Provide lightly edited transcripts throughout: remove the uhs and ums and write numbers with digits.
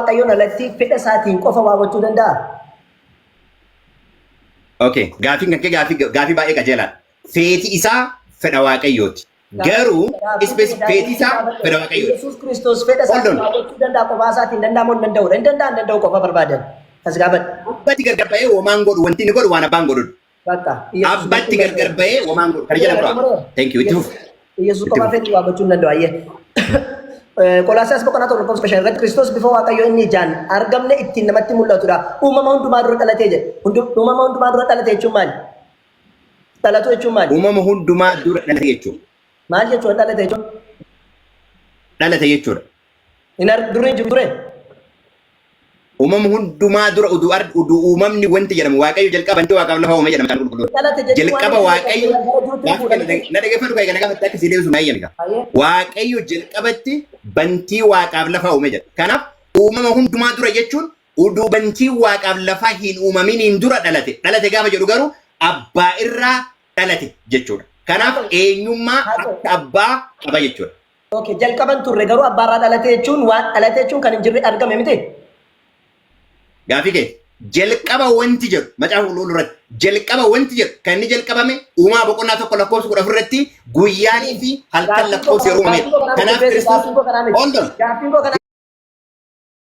Waaqayyoon alatti fedha isaatiin qofa waa gochuu danda'a? Okay, gaafiin kan kee gaafii baay'ee qajeelaadha. Feeti isaa fedha Waaqayyooti. Garuu feeti isaa fedha Waaqayyooti. Yesuus Kiristoos fedha Hold isaatiin on. waa gochuu danda'a qofaa isaatiin danda'amoo hin danda'udha? Hin danda'a, hin danda'u qofa barbaadan. As gaafadhu. Abbatti gargar ba'ee homaan godhu, wanti inni godhu waan abbaan godhudha. Bakka. Yesuus Abbatti gochuu gargar danda'u. ba'ee homaan godhu. Kana jedhamu qaba. Thank you. Itti fufu. Yesuus Itti qofaa fufu. fedhi waa gochuu hin danda'u. Ayyee. Qolaasiyaas boqonnaa 1 lakkoofsa 5 irratti Kiristoos bifa Waaqayyoo inni ijaan argamne ittiin namatti mul'atudha. Uumama hundumaa dura dhalatee jedhe. Uumama hundumaa dura dhalate jechuun maali? Dhalatu jechuun maali? Uumama hundumaa dura dhalate jechuudha. Maal jechuun dhalate jechuun? Dhalate jechuudha. Hin durri hin jiru ture. Uumama hundumaa dura uduu uumamni wanti jedhamu Waaqayyo jalqaba wanti Waaqaaf lafa uume jedhama kan qulqulluudha. Dhalate jechuun waan Jalqaba hin jirre Waaqayyo gara jirutti gaafa fuudhanii. kana na dhaggeeffadhu, kana gaafa akka sii deebisu na eeyyami. Ayyee. Waaqayyo jalqabatti bantii Waaqaaf lafa uume jedha. Kanaaf uumama hundumaa dura jechuun uduu bantii Waaqaaf lafa hin uumaminiin dura dhalate. Dhalate gaafa jedhu garuu abbaa irraa dhalate jechuudha. Kanaaf eenyummaa Haa ta'u. akka abbaa qaba jechuudha. Okay, jalqaban turre garuu abbaarraa dhalate jechuun, waan dhalate jechuun kan hin jirre argame miti. Gaafii kee, jalqaba wanti jedhu Macaafa Qulqulluu irratti, jalqaba wanti jedhu kan inni jalqabame Uumaa boqonnaa 1 lakkoofsa 14 irratti guyyaanii fi halkan Gaaffiin koo lakkoofsa yeroo gaaffiin uumamedha. koo kanaa miti Kanaaf beeku Kiristoos gaaffiin koo kanaa miti. Hold on. Gaaffiin koo kanaa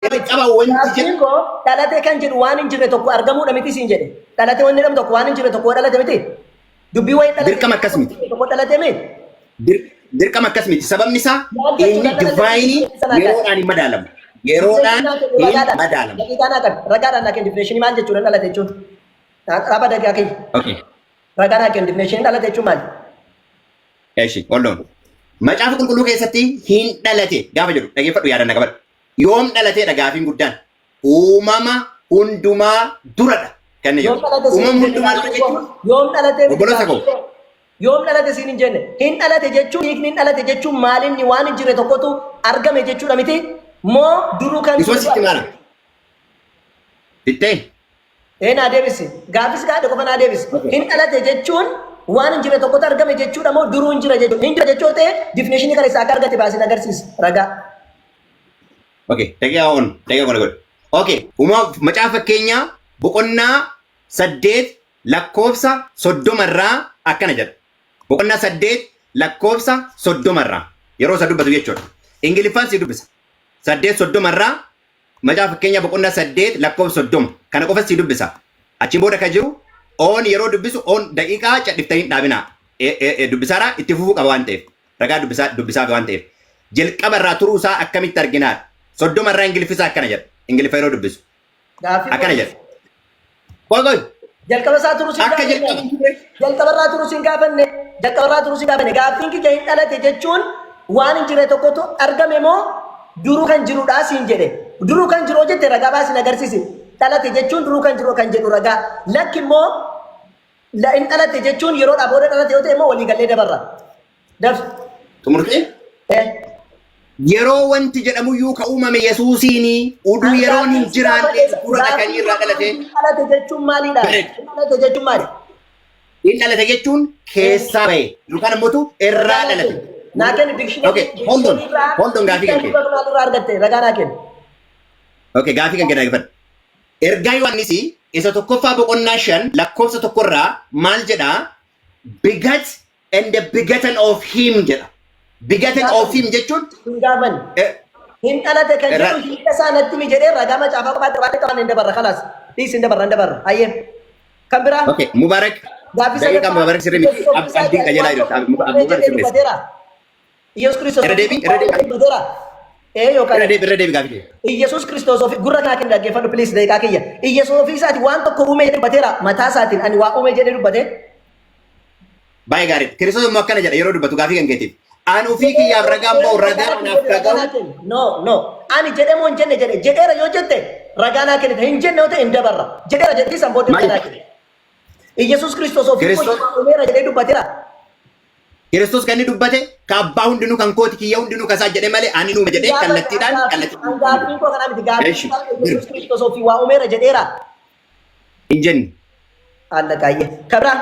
Jalqaba wanti Gaaffiin jedhu koo dhalate kan jedhu waan hin jirre tokko argamuudha miti siin jedhe. Dhalate wanni jedhamu tokko waan hin jirre tokko dhalate miti. Dubbii wayii dhalate Dirqama akkas miti. tokko dhalate miti. Dirqama akkas miti. Sababni isaa Maal jechuudha inni dhalate divine sanaa kan? yeroodhaan hin madaalamu. Yeroodhaan hin Ragaadhaan. madaalamu. Daqiiqaa naa qabi. Ragaadhaan naa kenni definition maal jechuudha dhalate jechuun? Dhaba daqiiqaa kiyya. Okay. Ragaa naa kenni, definition dhalate jechuun maali? Eshi, hold on. Macaafa Qulqulluu keessatti hin dhalate gaafa jedhu dhaggeeffadhu, yaadanna qabadhu. Yoom dhalateedha gaafiin guddaan? Uumama hundumaa duradha kan inni Yoom jedhu. dhalate siin Uumama hin jenne hundumaa dura gaaffiin koo. jechuun Yoom dhalate miti Obboloota gaaffiin koo. koo. Yoom dhalate siin hin jenne. Hin dhalate jechuun, hiikni hin dhalate jechuun maalinni waan hin jirre tokkotu argame jechuudha miti? Moo duruu kan Isuma jirutu sitti argame? maala? Fittee? Ee, naa deebisi. Gaaffis gaadhe qofa naa deebisi. Okay. Hin dhalate jechuun waan hin jirre tokkotu argame jechuudha moo duruu hin jira jechuudha? Hin jira jechuu ta'e definition kana isaa akka argate baasin agarsiisa. Ragaa. Okay, daqiiqaa on, daqiiqaa godha godha. Okay, uumama Macaafa Fakkeenyaa boqonnaa 8 lakkoofsa 30 irraa akkana jedha. Boqonnaa 8 lakkoofsa 30 irraa yeroo isa dubbatu jechuudha. Ingiliffaan si dubbisa. 8:30 irraa, Macaafa Fakkeenyaa boqonnaa 8 lakkoofsa 30 kana qofa si dubbisa. Achiin booda kan jiru oon yeroo dubbisu oon daqiiqaa cadhiftanii hin dhaabinaa. Dubbisaadhaa itti fufuu qaba waan ta'eef. Ragaa dubbisaa dubbisaaf waan ta'eef. Jalqaba irraa turuu isaa akkamitti arginaadha? 30 irraa Ingiliffisaa akkana jedha. Ingiliffa yeroo dubbisu. Gaaffii Akkana jedha. Qoy qoy. Jalqaba isaa turuu siin Akka gaafanne. jalqaba ture. Jalqaba irraa turuu siin gaafanne. Jalqaba irraa turuu siin gaafanne. Gaaffiin kiyya hin dhalate jechuun waan hin jirre tokkotu argame moo duruu kan jirudha siin jedhe. Duruu kan jiru jette ragaa baasiin agarsiisi. Dhalate jechuun duruu kan jiru kan jedhu ragaa. Lakki immoo hin dhalate jechuun yeroodhaa booda dhalate yoo ta'e immoo walii gallee dabarra. Daf. Xumurtee? Eh. Yeroo wanti jedhamuyyuu ka uumame Yesuusiini uduu yeroon hin jiraanne dura dhaqanii irraa dhalate. Dhalate jechuun maalidha? Bareeda. Dhalate jechuun maali? Hin dhalate jechuun keessaa bahe yookaan immoo irraa dhalate. Naa kenni dictionary. Okay, hold on. Hold on, gaafii kan kee. Maalirraa argatte? Ragaa naa kenni. Okay, gaafii kan kee dhaggeeffadhu. Ergaa Yohaannis isa tokkoffaa boqonnaa 5 lakkoofsa 1rraa maal jedhaa? "Begat and the begotten of him" jedha. Begotten of him jechuun Hin gaafanne. Hin dhalate kan jedhu hiika isaa natti mi jedhee ragaa macaafaa qofaatti waan qaban hin dabarra kalaas. Dhiis, hin dabarra, hin dabarra. Hayyee. Kan biraa. Okay, Mubarak. Gaaffii Daqiiqaa sadaffaa. Mubarak sirrii miti. Yesuus ofii Abdiin qajeelaa isaatii jirta. waan Mubarak jedhee sirreessa. dubbateera. Yesuus Kiristoos Irra deebi, irra deebi. dubbateera. Ee yookaan Irra deebi, irra deebi gaafii kee. Iyyasuus Kiristoos ofii gurra kanaa kenni dhaggeeffadhu please daqiiqaa kiyya. Iyyasuus ofii isaatii waan tokko uume jedhee dubbateera. Mataa isaatiin ani waa uume jedhee dubbate. Baay'ee gaariidha. Kiristoos immoo akkana jedha yeroo dubbatu gaafii kan keetiif. Ani ofii kiyyaaf ragaan ba'u ragaa anaaf dhaga'u. No, no. Ani jedhee moo hin jenne jedhe? Jedheera yoo jette ragaa naa kennite, hin jenne yoo ta'e hin dabarra. Jedheera jetti san booddee Maal ragaa jette? kenne. Iyyasuus Kiristoos ofii Kiristoos uumeera jedhee dubbateera. Kiristoos kan inni dubbate ka abbaa hundinuu kan kooti, kiyya hundinuu kasaa jedhe malee ani nuuma jedhee kallattiidhaan kallattiidhaan. Gaaffiin koo kanaa miti, gaaffiin Eshi, koo Iyyasuus Kiristoos ofii waa uumeera jedheera. Hin jenne. Allaqaayyee. Kabira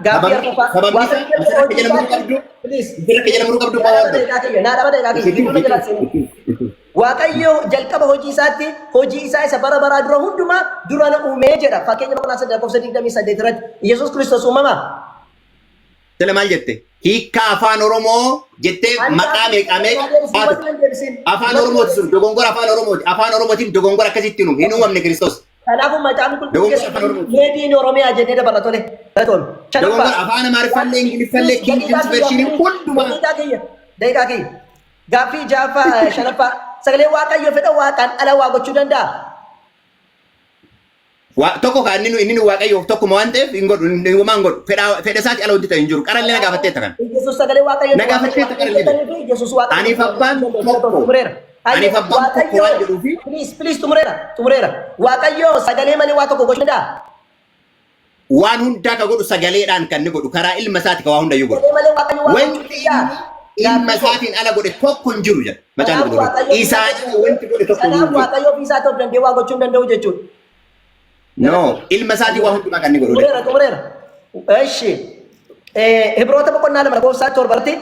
gaaffii arfaffaa. Sababni isaa asirra akka jedhamu qabdu. Please. Asirra akka jedhamu qabdu. Naa dhaba daqiiqaa kiyya. Naa dhaba daqiiqaa kiyya. Gidduu jala seenuu. Waaqayyo jalqaba hojii isaatti hojii isaa isa bara baraa dura hundumaa dura na uumee jedha. Fakkeenya boqonnaa 3 lakkoofsa 28 irratti Yesuus Kiristoos uumamaa. Sila maal jette? Hiikkaa Afaan Oromoo jettee maqaa meeqaa meeqa baatu. Afaan Oromooti sun dogongora Afaan Oromooti. Afaan Oromootiin dogongora akkasitti nu hin uumamne Kiristoos. Kanaafuu Macaafni Qulqulluu Dogongora Afaan Oromooti. Made in Oromiyaa jennee dabarra. Tole. Galatoon. Dogongora Afaan Amaariffaallee, Ingiliffaallee, King James Version hundumaa. Daqiiqaa kiyya. Daqiiqaa kiyya. Gaaffii ja'affaa, shanaffaa. Sagalee Waaqayyo fedha Waaqaan ala waa gochuu danda'a? Tokko kan inni nu Waaqayyoof tokkuma waan ta'eef hin godhu, hin homaa hin godhu. Fedha isaati ala wanti ta'e hin jiru. Qarallee na gaafatteetta kana. Yesuus sagalee Waaqayyo. Na gaafatteetta qarallee. Yesuus Waaqayyo. Aniif abbaan tokko. Xumureera. Aniif abbaan tokko waan jedhuufi. Please, please, xumureera. Xumureera. Waaqayyo sagalee malee waa tokko gochuu danda'a? Waan hundaa ka godhu sagaleedhaan kan inni godhu, karaa ilma isaati ka waa hundayyuu godhu. Sagalee malee Waaqayyo waa Wanti gochuu danda'a? inni ilma isaatiin ala godhe tokko hin jiru jedha. Macaan Qulqulluun. Isaan ala wanti godhe tokko hin Kanaaf jiru. Waaqayyo ofii isaa ta'uu danda'e waa gochuu hin danda'u jechuudha. No, ilma isaatiin waa hundumaa kan inni godhu. Xumureera, xumureera. እሺ Ibroota boqonnaa 2 lakkoofsa 7 irratti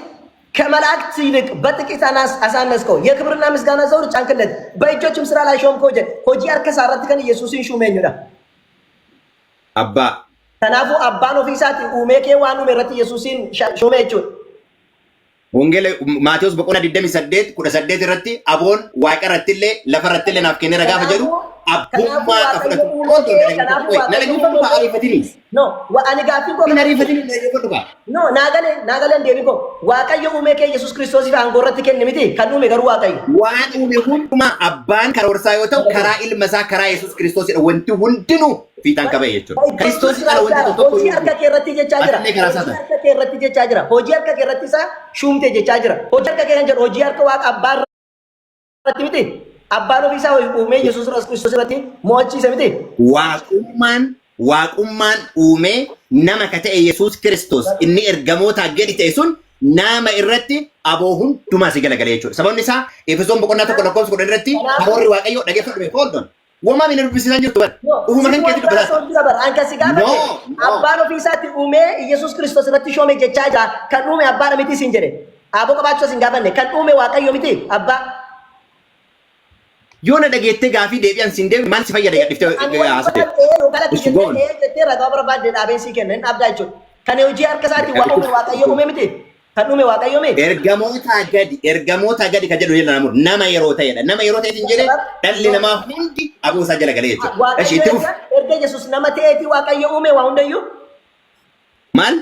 ከመላእክት ይልቅ በጥቂት አሳነስከው፣ የክብርና ምስጋና ዘውድ ጫንክለት፣ በእጆችም ስራ ላይ ሾምከው jedhe. Hojii harka isaa irratti kan Yesuusin shuume eenyudha? Abbaa. Kanaafuu abbaan ofii isaatiin uumee kee waan uume irratti Yesuusin shuume jechuudha. Wangeela Maatiyus boqonnaa 28 18 irratti aboon waaqa irratti illee lafa irratti illee naaf kenneera gaafa jedhu abbummaa ka fudhatu. Na dhaggeeffadhu kaa, ariifatini. No, ani gaaffii koo Hin ariifatini, na dhaggeeffadhu kaa. No, naa galee deebii koo. Waaqayyo uumee kee Yesuus Kiristoosiif aangoo irratti kenne miti, kan uume garuu Waaqayyo. Waan uume hundumaa abbaan karoorsaa yoo ta'u, karaa ilma isaa, karaa Yesuus Kiristoosidha wanti hundinuu fiixaan qabee jechuudha. Kiristoos ala wanti tokko tokko Hojii harka kee irratti jechaa jira. Atillee karaa isaa Hojii harka kee irratti jechaa jira. Hojii harka kee irratti isaa shuumte jechaa jira. Hojii harka kee kan jedhu hojii harka Waaqa abbaa irratti miti. Abbaan ofii isaa uumee Yesuus Kiristoos irratti mo'achiise miti. Waaqummaan uumee nama ka ta'e Yesuus Kiristoos inni ergamootaa gadi ta'e sun nama irratti aboo hundumaa si galagalee jechuudha. Sababni isaa Efesoon boqonnaa 1 lakkoofsa 10 irratti karoorri Waaqayyoo, dhageeffadhu mee, hold on. Uumaa mina dubbisiisaa jirtu bara. Ufuma kan keetti dubbataa. Anka si gaafate No, no. abbaan ofii isaatti uumee Yesuus Kiristoos irratti shoome jechaa jira. Kan uume abbaadha miti siin jedhe. Aboo qabaachuu sin gaafanne, kan uume Waaqayyo miti abbaa. Yoo na dhageettee gaafii deebi'an siin deebi, maal si fayyada gadhiftee Ani wani haasofte? godhadhee yookaan ati Ishi goon. jettee ragaa barbaadde dhaabeen sii kenna hin dhaabdaa jechuudha. Kan hojii harka isaatiin waa uume Waaqayyo uume miti. Kan uume Waaqayyo miti. Ergamoota gadi kan jedhu jedha namoota nama yeroo ta'edha. Nama yeroo ta'etiin jedhee dhalli namaa hundi aboo isaa jala galee jechuudha. Eshi, Waaqayyo itti fufi. erga Yesuus nama ta'eeti Waaqayyo uume waa hundayyuu. Maal?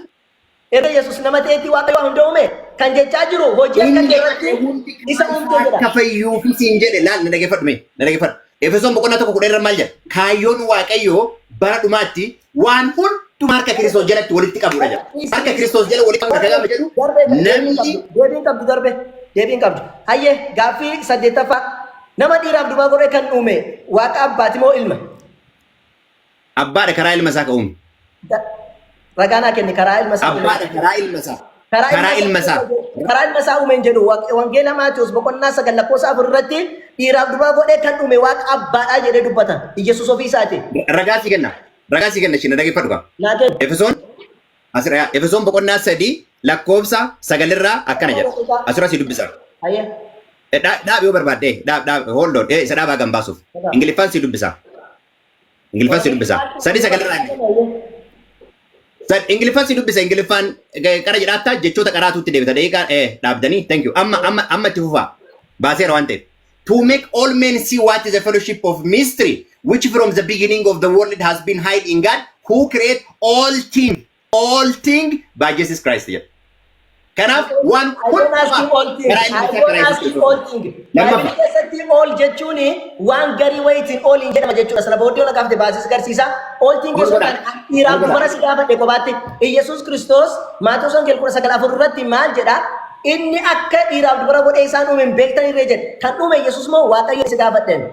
Erga Yesuus nama ta'eeti Waaqayyo waa hunda uume kan jechaa jiru hojii harka kee irratti isa uumte jedha. Akka fayyuufi siin jedhe, laal, na dhageeffadhu mee, na dhageeffadhu. Efesoon boqonnaa 1:10 irra maal jedha? Kaayyoon Waaqayyoo bara dhumaatti waan hundumaa harka Kiristoos jalatti walitti qabudha jedha. Harka Kiristoos jala walitti qabudha kan gaafa jedhu namni Deebiin qabdu darbe, deebiin qabdu. Hayyee, gaaffii saddeettaffaa, nama dhiiraaf durbaa godhee kan uume Waaqa abbaati moo ilma? Abbaadha, karaa ilma isaa ka uume. Ragaa naa kenni, karaa ilma isaa uume. Abbaadha, karaa ilma isaa. Karaa ilma isaa. Karaa ilma isaa uume hin jedhu. Wangeela Maatiyus boqonnaa 9 lakkoofsa 4 irratti dhiiraaf durbaa godhee kan uume Waaqa abbaadhaa jedhee dubbata. Yesuus ofii isaati. Ragaa sii kenna. Ragaa sii kenna, isheen na dhageeffadhu kaa. Naa kenni. Efesoon asirraa, Efesoon boqonnaa 3 lakkoofsa 9rraa akkana jedha. Asirraa si dubbisa. Hayyee. Dhaab yoo barbaadde, dhaab, dhaab, hold on, isa dhaabaa gan baasuuf. Ingiliffaan si dubbisa. Ingiliffaan si dubbisa. 3:9rraa inni. Ingiliffaan si dubbisa. Ingiliffaan qara jedhaattaa jechoota qaraatuutti deebita. Daqiiqaa dhaabdanii, thank you. Amma amma amma itti fufaa. Baaseera waan ta'eef. To make all men see what is the fellowship of mystery, which from the beginning of the world has been hid in God, who create all thing by Jesus Christ jedha. Kanaaf waan I don't ask you all things. karaa ilma I isaa don't karaa ask Yesuus you all things. Lammaffaa. Baay'ee keessatti all jechuun waan garii wayitiin all hin jedhama jechuudha. Sana booddee ola gaafte baasis garsiisa. All things Ol godha. jechuudhaan dhiiraaf Ol godha. dubara si gaafadhe kophaatti. Iyyasuus Kiristoos Maatewos Wangeel 19:4 irratti maal jedha? Inni akka dhiiraaf dubara godhee isaan uume hin beektan irree jedhe. Kan uume Yesuus moo Waaqayyo si gaafadheen?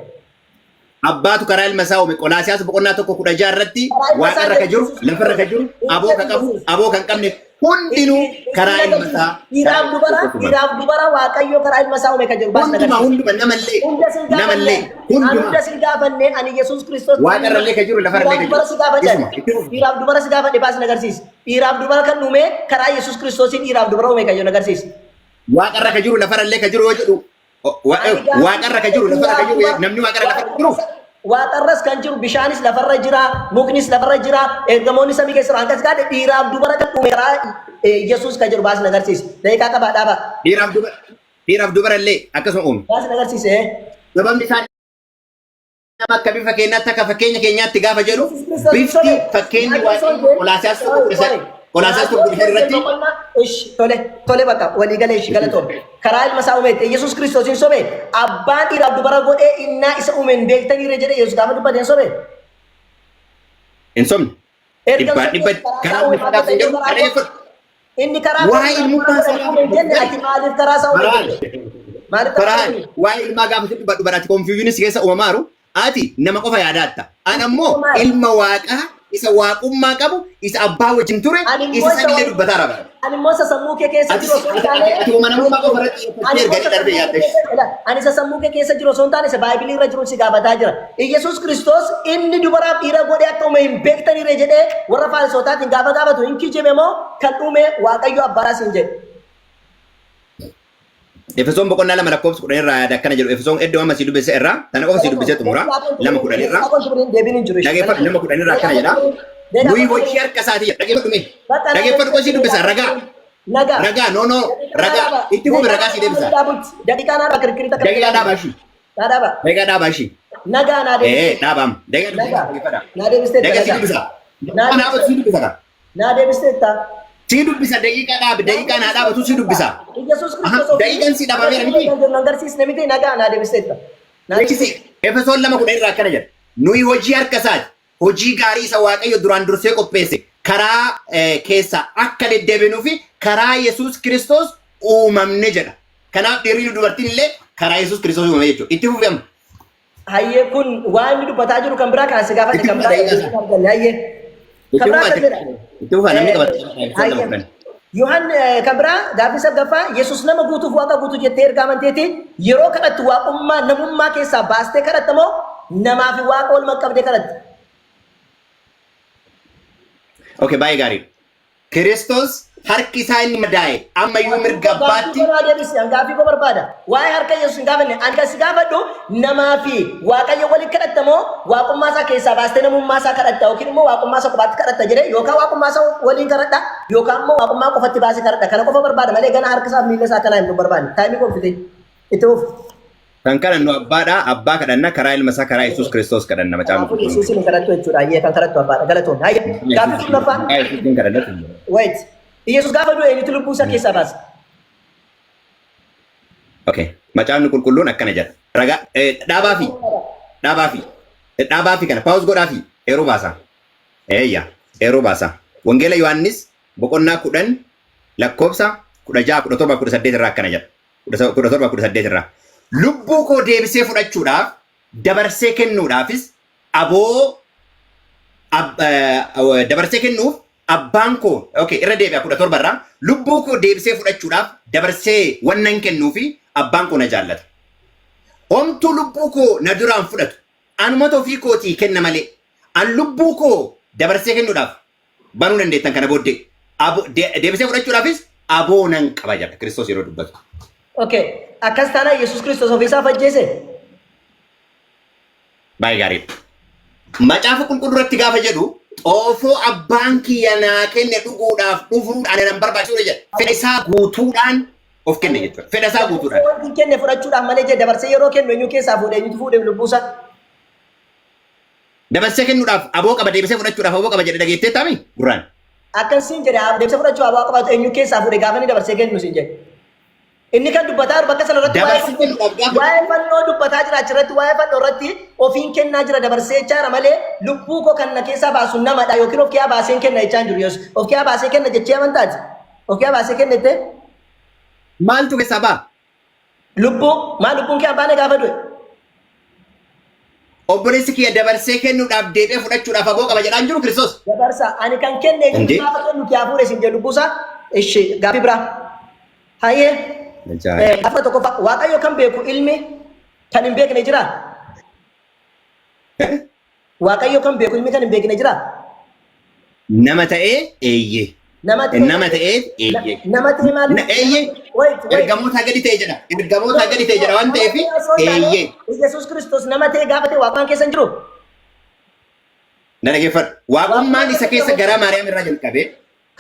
Abbaatu karaa ilma isaa uume. Qolaasiyaas boqonnaa 1:16 irratti Karaa ilma waaqa isaa irra kan jiru, lafa irra kan jiru, aboo kan qabu, aboo kan qabne hundinuu karaa ilma isaa. Dhiiraaf dubara Waaqayyo karaa ilma isaa uume kan jedhu baasna Hunduma, garsiisa. hunduma, namallee, Hunda sin gaafanne. namallee, Ani hunduma. hunda sin gaafanne, ani Yesuus Kiristoos. Waaqa irrallee kan jiru, lafa irrallee kan Dhiiraaf dubara jiru. si gaafadhe. Isuma, itti fufi. Dhiiraaf dubara si gaafadhe, baasna agarsiisa. Dhiiraaf dubara kan uume karaa Yesuus Kiristoosiin dhiiraaf dubara uume kan jedhu agarsiisa. Waaqa irra kan jiru, lafa irrallee kan jiru yoo jedhu Waaqarra kan jiru, lafarra kan jiru, namni waaqarra lafarra jiru. Waaqarras kan jiru, bishaanis lafarra jira, muknis lafarra jira, ergamoonni samii keessa jiru. Akkas gaadhe dhiiraaf dubara kan uume karaa Yesuus kan jiru baasni agarsiisa. Daqiiqaa qabaa, dhaabaa. Dhiiraaf dubara illee akkasuma uume. Baasni agarsiise. Sababni isaa nama akka bifa keenyaatti, akka fakkeenya keenyaatti gaafa jedhu, bifti fakkeenyi Waaqayyoo Qolaasiyaas 1:15 irratti. Ish, tole tole, bakka walii galee. Ishi, galatoome. Karaa ilma isaa uumeetti Yesuus Kiristoos hin sobe? Abbaan dhiiraaf dubara godhee innaa isa uumeen beektaniire jedhee Yesuus gaafa dubbate hin sobe? Hin sobne. Erga Dhibbaan dhibba karaa ilma isaa hin jedhu, dhaggeeffadhu. Inni karaa Waa'ee ilmummaa isaa uume hin jenne, ati maaliif karaa isaa uume Faraan. jette? Maaliif karaa isaa Faraan, uume? waa'ee ilmaa gaafa sitti dubbadhu baraati confusion keessa uumamaaru, ati nama qofa yaadaatta. An ammoo ilma Waaqaa isa waaqummaa qabu, isa abbaa wajjin ture, Ani immoo isa isa sanillee dubbataa raba. Ani immoo isa sammuu kee keessa Ati jiru osoo hin taane ati uuma namummaa qofa irratti xiyyeeffattee erganii darbee yaadde. Ani isa sammuu kee keessa jiru osoo hin taane isa Baaybilii irra jiru si gaafataa jira. Iyyasuus Kiristoos inni dubaraaf dhiira godhee akka uume hin beektaniire jedhee warra Faarisootaatiin gaafa gaafatu hin kijibe moo kan uume Waaqayyo abbaadhaa siin jedhe? Efesoon boqonnaa 2 lakkoofsa 10 irraa yaada akkana jedhu. Efesoon iddoo amma si dubbise irraa tana qofa si dubbisee xumura, 2:10 irraa. Deebiin hin jiru. Dhageeffadhu, 2:10 irraa akkana jedha. Nuyi hojii harka isaatii jedha. Dhageeffadhu mee. Dhageeffadhu, qofa si dubbisa, ragaa. Nagaa. Ragaa, no, no, ragaa. Itti fufi, ragaa si deebisa. Daqiiqaa naa kirkirri takka. Daqiiqaa dhaabaa ishii. Naa dhaaba. Daqiiqaa dhaabaa ishii. Nagaa naa deebiste. Dhaabaam. Daqiiqaa Nagaa. dubbisa. Naa deebistee. Daqiiqaa si dubbisa. Naa Naa si dubbisa ka. Naa deebisteetta. Si dubbisa, daqiiqaa dhaabe, daqiiqaa naa dhaabatu si dubbisa. Yesuus Kiristoos Daqiiqaan si dhaabameera miti. Kan agarsiisne miti, nagaa naa deebisteetta. Naa Beeksisi Efesoon 2:10 irraa akkana jedha. Nuyi hojii harka isaati. Hojii gaarii isa Waaqayyo duraan dursee qopheesse karaa keessa akka deddeebinuu fi karaa Yesuus Kiristoos uumamne jedha. Kanaaf dhiirri fi dubartiin illee karaa Yesuus Kiristoos uumame jechuudha. Itti fufi amma. Hayyee, kun waan inni dubbataa jiru kan biraa kan si gaafate Itti kan fufa biraa daqiiqaa isaa. arganne, hayyee. Itti Kan biraa fufa, kan jedha. itti fufa, namni qabata. Efesoon 2:10. Yohaan kan biraa gaaffii saggaffaa, Yesus nama guutuuf Waaqa guutuu jettee erga amanteeti, yeroo kadhattu waaqummaa namummaa keessaa baastee kadhatta moo namaa fi Waaqa walumaa qabdee kadhatte? Okay, baay'ee gaarii. Kiristoos harki isaa inni madaa'e ammayyuu mirga abbaatti. Gaaffii koo naa deebisi, an gaaffii koo barbaada. Waa'ee harka Yesus hin gaafanne. An kan si gaafadhu, namaa fi Waaqayyo waliin kadhatta moo waaqummaa isaa keessaa baastee namummaa isaa kadhatta, yookiin immoo waaqummaa isaa kophaatti kadhatta jedhee, yookaan waaqummaa isaa waliin kadhadha yookaan immoo waaqummaa qofatti baasee kadhadha. Kana qofa barbaada malee gana harka isaa fi miila isaa akkanaa hin barbaanne. Time koo fite. Itti fufi. Kan kadhannu abbaadha. Abbaa kadhanna, karaa ilma isaa, karaa Yesuus Kiristoos kadhanna Macaafa Kanaafuu Qulqulluu. Yesuusin hin kadhattu jechuudha. Hayyee, kan kadhattu abbaadha. Galatoon. Hayyee. Gaaffii kurnaffaa. Maqaa Yesuusiin kadhanna. Wait. Yesuus gaafa du'e eenyutu lubbuu isaa keessaa baase? Okay. Macaafni Qulqulluun akkana jedha. Ragaa dhaabaa fi kana pause godhaa fi eeruu baasa. Eeyya, eeruu baasa. Wangeela Yohaannis boqonnaa 10 lakkoofsa 16, 17, 18 irraa akkana jedha. 17, 18 irraa. Lubbuu koo deebisee fudhachuudhaaf, dabarsee kennuudhaafis aboo dabarsee kennuuf abbaan koo, okay, irra deebi'a, 17 irraa, lubbuu koo deebisee fudhachuudhaaf dabarsee wannan kennuufi abbaan koo na jaallata. Homtuu lubbuu koo na duraan fudhatu, anumatu ofii kootii kenna malee, an lubbuu koo dabarsee kennuudhaaf banuu dandeettan kana booddee. Deebisee fudhachuudhaafis aboo nan qaba jedha Kiristoos yeroo dubbatu. Okay. Akkas taanaan Yesuus Kiristoos ofiisaa ajjeese? Baay'ee gaariidha. Macaafa Qulqulluu irratti gaafa jedhu, xoofoo abbaan kiyya naa kenne dhuguudhaaf dhufuun ana nan barbaachisuudha jedha. Fedha isaa guutuudhaan of kenne jechuudha. Fedha isaa guutuudhaan. Wanti hin kenne fudhachuudhaaf malee jedhe, dabarsee yeroo kennu eenyu keessaa fuudhe, eenyutu fuudhe lubbuusaa? Dabarsee kennuudhaaf aboo qaba, deebisee fudhachuudhaaf aboo qaba jedhe, dhageettee taami gurraan. Akkan siin jedhe, deebisee fudhachuu aboo qabaatu eenyu keessaa fuudhe gaafa inni dabarsee kennu siin jedhe. Inni kan dubbataa jiru bakka sana irratti Dabarsee kennuudhaaf gaafa waa'ee fannoo dubbataa jira. Achirratti waa'ee fannoo irratti ofiin kennaa jira, dabarsee jechaa jira malee lubbuu koo kan na keessaa baasu namadha yookiin of keessaa baaseen kenna jechaa hin jiru. Yesuus of keessaa baasee kenna jechee amantaati? Of keessaa baasee kenna jettee? Maaltu keessaa ba'a? Lubbuu maal, lubbuun kee abbaane gaafa du'e? Obboleessi kiyya, dabarsee kennuudhaaf, deebi'ee fudhachuudhaaf aboo qaba jedhaan jiru Kiristoos. Dabarsa ani kan kenne eenyutu Indee? gaafa kennu kee hafuure siin jedhu lubbuusaa? Ishi, gaaffii biraa. Hayyee. Ajaa'iba. Gaafa tokkoffaa, Waaqayyo kan beeku ilmi kan hin beekne jiraa? Waaqayyo kan beeku ilmi kan hin beekne jiraa? Nama ta'ee, eeyyee. Nama ta'e Nama ta'eef eeyyee. Nama ta'e maaliif? Eeyyee. Wait, wait. Ergamootaa gadi ta'e jedha. Ergamootaa gadi ta'e jedha waan ta'eef eeyyee. Yesuus Kiristoos nama ta'e gaafa ta'e waaqummaan keessa hin jiru. Na dhaggeeffadhu. Waaqummaan isa keessa garaa Maariyaam irraa jalqabee.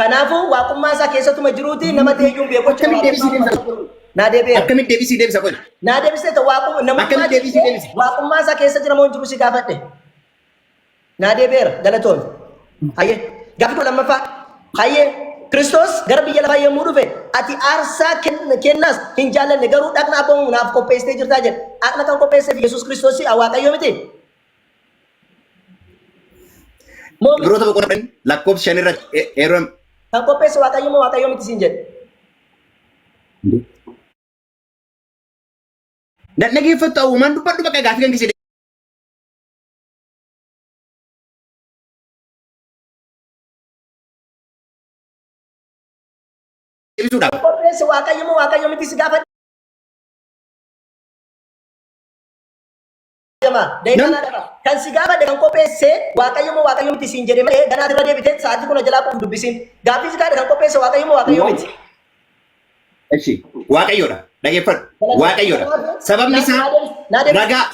Kanaafuu waaqummaa isaa keessatuma jiruuti nama ta'e iyyuu hin beeku jechuudha. Akkamitti deebisii deebisa? Naa deebi'eera. Akkamitti deebisii deebisa qoy? Naa deebisee ta'u waaqummaa namummaa Akkamitti deebisii deebisa? waaqummaa isaa keessa jira moo hin jiru si gaafadhe. Naa deebi'eera galatoomi. Hayyee gaaffii koo lammaffaa. Hayyee Kiristoos gara biyya lafaa yommuu dhufe ati aarsaa kennaas hin jaallanne garuu dhaqna abboomamu naaf qopheessitee jirtaa jedhe. Dhaqna kan qopheesseef Yesuus Kiristoos Waaqayyo miti. Moo miti? Ibroota boqonnaa 10 lakkoofsa 5 irratti yeroo Kan qopheesse Waaqayyo moo Waaqayyo miti siin jedhe. Na dhageeffattu awwumaan dubbadhu bakka gaaffii kan keessee deebisuudhaaf. Qopheesse Waaqayyo moo Waaqayyo miti si gaafadhe. Daqiiqaa Nam- naa dhaba. Kan si gaafadhe kan qopheesse Waaqayyo moo Waaqayyo miti siin jedhe malee ganaa irra deebitee sa'aatii kuna jalaa quuf dubbisiin. Gaaffii si gaafadhe kan qopheesse Waaqayyo moo Waaqayyo miti. Eshi, Waaqayyoodha. Dhageeffadhu. Waaqayyoodha. Sababni isaa ragaa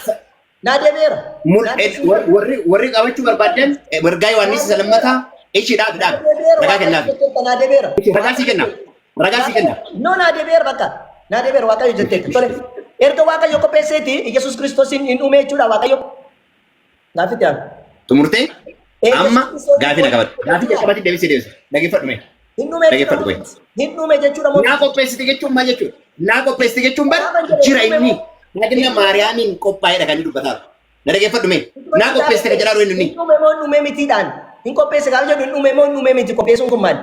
Naa deebi'eera. mul- Naa deebi'eera. warri warri qabachuu barbaadan ergaa Yohaannis isa lammataa ishi dhaabi dhaabi. Ragaa kennaafi. Naa deebi'eera. Ragaa sii kenna. Ragaa sii kenna. No naa deebi'eera bakka. Naa deebi'eera Waaqayyo jetteetta. Tole. Erga Waaqayyo qopheesseeti Yesuus Kiristoosiin hin uume jechuudha Waaqayyo. Gaaffitti aanu. Xumurtee Yesuus amma Kiristoos gaafii na qabadhu. Gaafii jalqabatti deebisee deebisa. Dhaggeeffadhu mee. Hin dhume Dhaggeeffadhu jechuudha. qoy. Hin dhume jechuudha moo? Naa qopheessite jechuun maal jechuudha? Naa qopheessite jechuun bar jira inni. Dhagna Maariyaamiin qophaa'edha kan inni dubbataa jiru. Na dhaggeeffadhu mee. Naa qopheessite kan jedhaa jiru inni. Hin dhume moo hin dhume mitiidhaan? Hin qopheesse gaafa jedhu hin dhume moo hin dhume miti qopheessuun kun maali?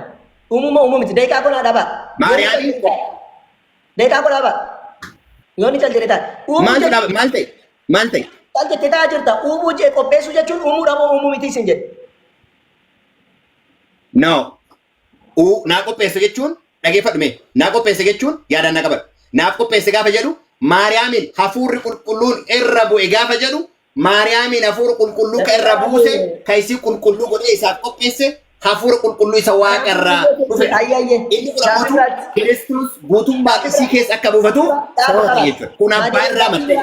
Uumuu moo uumuu miti? Daqiiqaa kun haa dhabaa. Maariyaamiin Daqiiqaa kun dhabaa. Yoo ni cal jedhe ta'a. Uumuu maaltu jechuun dhaaba maal ta'e? Maal ta'e? cal jettee taa'aa jirta. Uumuu jee qopheessuu jechuun uumuudha moo uumuu miti isin jedhe. No. U naa qopheesse jechuun dhageeffadhu mee. Naa qopheesse jechuun yaadaan na qabadhu. Naaf qopheesse gaafa jedhu Maariyaamiin hafuurri qulqulluun irra bu'e gaafa jedhu Maariyaamiin hafuura qulqulluu ka irra buuse ka isii qulqulluu godhee isaaf qopheesse hafuura qulqulluu isa waaqa irraa dhufe. Ayyaayye. Inni kun ammoo Kiristoos guutummaa isii keessa akka buufatu sababa ta'e jechuudha. Kun abbaa irraa madde.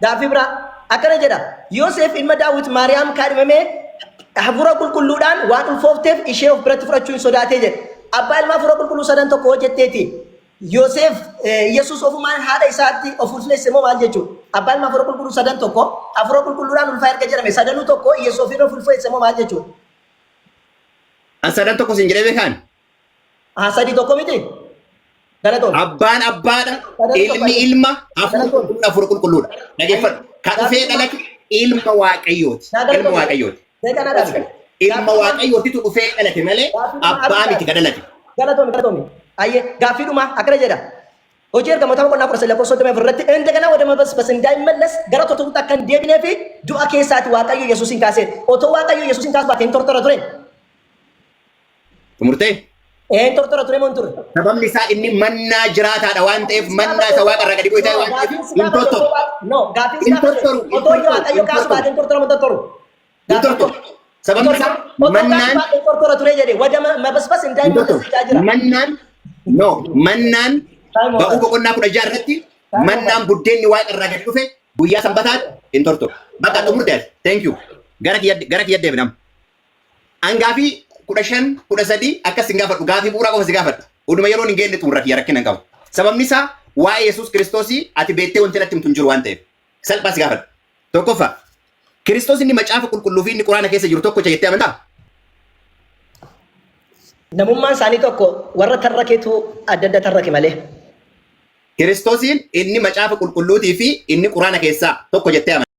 Gaaffii biraa akkana jedha. Yoosef ilma Daawit Maariyaam kaadhimamee hafuura qulqulluudhaan waan ulfoofteef ishee of biratti fudhachuu hin sodaatee jedhe. Abbaa ilma hafuura qulqulluu sadan tokko hojjetteeti. Yoosef Yesuus ofumaan haadha isaatti of ulfeesse moo maal jechuudha? Abbaa ilma hafuura qulqulluu sadan tokko hafuura qulqulluudhaan ulfaa erga jedhame sadanuu tokko Yesuus ofiin of ulfeesse moo maal jechuudha? An sadan tokko sin jedhee beekaan? Haa sadii tokko miti? Galatoom. Abbaan abbaadha, Sadan tokko ilmi ilma, hafuura Galatoom. qulqulluun hafuura qulqulluudha. Dhageeffadhu. Kan dhufee dhalate ilma Waaqayyooti. Naa Ilma galatoom. Waaqayyooti. Deeqanaa dhaabi. Ilma Waaqayyootitu dhufee dhalate malee abbaa miti ka dhalate. Galatoomi galatoomi. Ayyee gaaffii dhumaa akkana jedha. Hojii ergamoota boqonnaa 13 lakkoofsa 34 irratti እንደገና ወደ መበስበስ እንዳይመለስ gara tortoruutti akka hin deebinee fi du'a keessaati Waaqayyo Yesuusin kaasee. Otoo Waaqayyo Yesuusin kaasu baate hin tortora ture. Xumurtee? Ee hin tortora ture moo hin turre? Sababni isaa inni mannaa jiraataadha waan ta'eef mannaa isa waaqa irraa gadi bu'e ta'e waan ta'eef hin tortoru. No, gaaffiin si Hin gaafate. tortoru, hin Otoo tortoru, Waaqayyo hin kaasu tortoru. baate hin tortora moo hin tortoru? Hin tortoru. Sababni isaa Otoo kaasu mannaan baate hin tortora ture jedhe ወደ መበስበስ hin እንዳይመለስ tortoru. jechaa jira. Mannaan no mannaan ba'uu boqonnaa 16 irratti mannaan buddeenni waaqa irraa gadi dhufe guyyaa sanbataatti hin tortoru. Bakka xumurte ati. Thank you. Gara kiyya deebinam. An gaafii 15, 13 akkas sin gaafadhu. Gaafii bu'uuraa qofa si gaafadha. Oduma yeroon hin geenne xumura kiyya rakkina hin qabu. Sababni isaa waa'ee Yesuus Kiristoosii ati beektee wanti natti himtu hin jiru waan ta'eef. Salphaa si gaafadha. Tokkoffaa, Kiristoos inni macaafa qulqulluu fi inni quraana keessa jiru tokkocha jettee amantaa? Namummaan isaanii tokko warra tarrakeetu adda adda tarrake malee. Kiristoosiin inni macaafa qulqulluutii fi inni quraana keessaa tokko jettee amantaa?